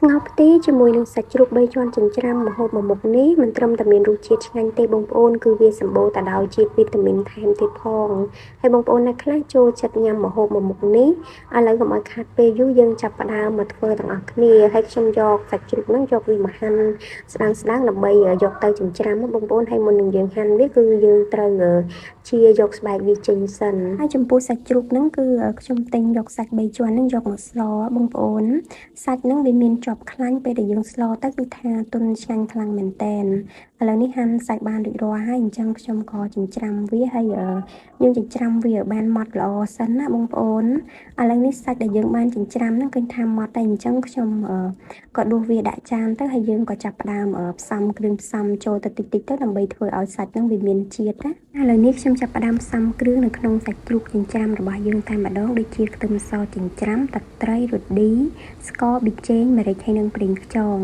ស្ងោរផ្ទីជាមួយនឹងសាច់ជ្រូកបីជាន់ចិញ្ច្រាំម្ហូបមួយមុខនេះមិនត្រឹមតែមានរសជាតិឆ្ងាញ់ទេបងប្អូនគឺវាសម្បូរទៅដោយជាតិវីតាមីនថែមទៀតផងហើយបងប្អូនអ្នកខ្លះចូលចិត្តញ៉ាំម្ហូបមួយមុខនេះឥឡូវកុំឲ្យខាតពេលយូរយើងចាប់ផ្ដើមមកធ្វើទាំងអស់គ្នាហើយខ្ញុំយកសាច់ជ្រូកហ្នឹងយកវាមកហាន់ស្ដើងស្ដើងដើម្បីយកទៅចិញ្ច្រាំបងប្អូនហើយមុននឹងយើងហាន់វាគឺយើងត្រូវជាយកស្បែកវាចេញសិនហើយចំពោះសាច់ជ្រូកហ្នឹងគឺខ្ញុំទិញយកសាច់បីជាន់ហ្នឹងយកមកស្លបងប្អូនសាច់ហ្នឹងវាមានជាប់ខ្លាញ់ពេលដែលយើងស្លទៅគឺថាទន់ឆ្ងាញ់ខ្លាំងមែនតែនឥឡូវនេះហាន់សាច់បានរួចរាល់ហើយអញ្ចឹងខ្ញុំក៏ចិញ្ច្រាំវាហើយយើងចិញ្ច្រាំវាឲ្យបានម៉ត់ល្អសិនណាបងប្អូនឥឡូវនេះសាច់ដែលយើងបានចិញ្ច្រាំហ្នឹងឃើញថាម៉ត់តែអញ្ចឹងខ្ញុំក៏ដួសវាដាក់ចានទៅហើយយើងក៏ចាប់ផ្ដើមផ្សំគ្រឿងផ្សំចូលទៅតិចតិចទៅដើម្បីធ្វើឲ្យសាច់ហ្នឹងវាមានជាតិណាឥឡូវនេះខ្ញុំចាប់ផ្ដើមផ្សំគ្រឿងនៅក្នុងសាច់ជ្រូកចិញ្ច្រាំរបស់យើងតែម្ដងដូចជាខ្ទឹមសចិញ្ច្រាំទឹកត្រីរ៉ឌីស្ករប៊ីចេងម្រេចហើយនិងប្រេងខ្យង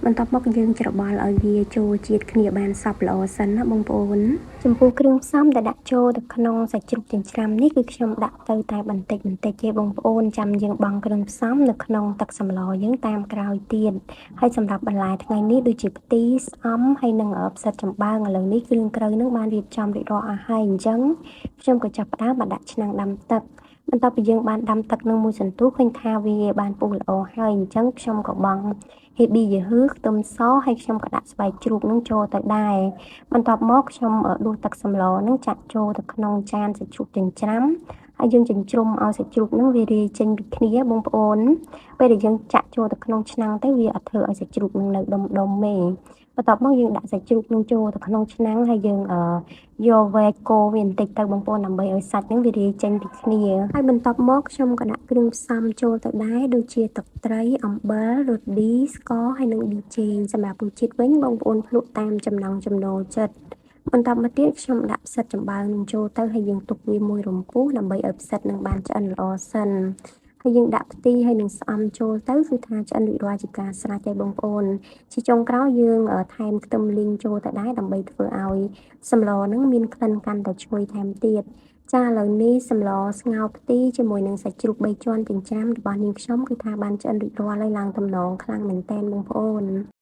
បន្ទាប់មកយើងច្របល់ឲ្យវាចូលជាតិគ្នាបានសព្វល្អសិនណាបងប្អូនចំពោះគ្រឿងផ្សំដែលដាក់ចូលទៅក្នុងសាច់ជ្រូកចិញ្ច្រាំនេះគឺខ្ញុំដាក់ទៅតែបន្តិចបន្តិចទេបងប្អូនចាំយើងបង់គ្រឿងផ្សំនៅក្នុងទឹកសម្លយើងតាមក្រោយទៀតហើយសម្រាប់បន្លែថ្ងៃនេះដូចជាផ្ទីស្អំហើយនិងផ្សិតចំបើងឥឡូវនេះគ្រឿងក្រៅនឹងបានរៀបចំរួចរាល់អស់ហើយអញ្ចឹងខ្ញុំក៏ចាប់ផ្ដើមមកដាក់ឆ្នាំងដាំទឹកបន្ទាប់ពីយើងបានដាំទឹកនឹងមួយសន្ទុះឃើញថាវាបានពុះល្អហើយអញ្ចឹងខ្ញុំក៏បង់ហេប៊ីយ៉ាហឺខ្ទឹមសហើយខ្ញុំក៏ដាក់ស្បែកជ្រូកនឹងចូលទៅដែរបន្ទាប់មកខ្ញុំដួសទឹកសម្លនឹងចាក់ចូលទៅក្នុងចានសាច់ជ្រូកចិញ្ច្រាំហើយយើងចិញ្ច្រុំឲ្យសាច់ជ្រូកនឹងវារាយចេញពីគ្នាបងប្អូនពេលដែលយើងចាក់ចូលទៅក្នុងឆ្នាំងទៅវាអត់ធ្វើឲ្យសាច់ជ្រូកនឹងនៅដុំដុំទេបន្ទាប់មកយើងដាក់សាច់ជ្រូកនឹងចូលទៅក្នុងឆ្នាំងហើយយើងយកវែកកូរវាបន្តិចទៅបងប្អូនដើម្បីឲ្យសាច់នឹងវារាយចេញពីគ្នាហើយបន្ទាប់មកខ្ញុំក៏ដាក់គ្រឿងផ្សំចូលទៅដែរដូចជាទឹកត្រីអំបិលរ៉ឌីស្ករហើយនិងប៊ីចេងសម្រាប់រសជាតិវិញបងប្អូនភ្លក់តាមចំណង់ចំណូលចិត្តបន្ទាប់មកទៀតខ្ញុំដាក់ផ្សិតចំបើងនឹងចូលទៅហើយយើងទុកវាមួយរំពុះដើម្បីឲ្យផ្សិតនឹងបានឆ្អិនល្អសិនហើយយើងដាក់ផ្ទីហើយនឹងស្អំចូលទៅគឺថាឆ្អិនរួចរាល់ជាការស្រេចហើយបងប្អូនជាចុងក្រោយយើងថែមខ្ទឹមលីងចូលទៅដែរដើម្បីធ្វើឲ្យសម្លនឹងមានក្លិនកាន់តែឈ្ងុយថែមទៀតចាឥឡូវនេះសម្លស្ងោរផ្ទីជាមួយនឹងសាច់ជ្រូកបីជាន់ចិញ្ច្រាំរបស់នាងខ្ញុំគឺថាបានឆ្អិនរួចរាល់ហើយឡើងតំណងខ្លាំងមែនតែនបងប្អូន។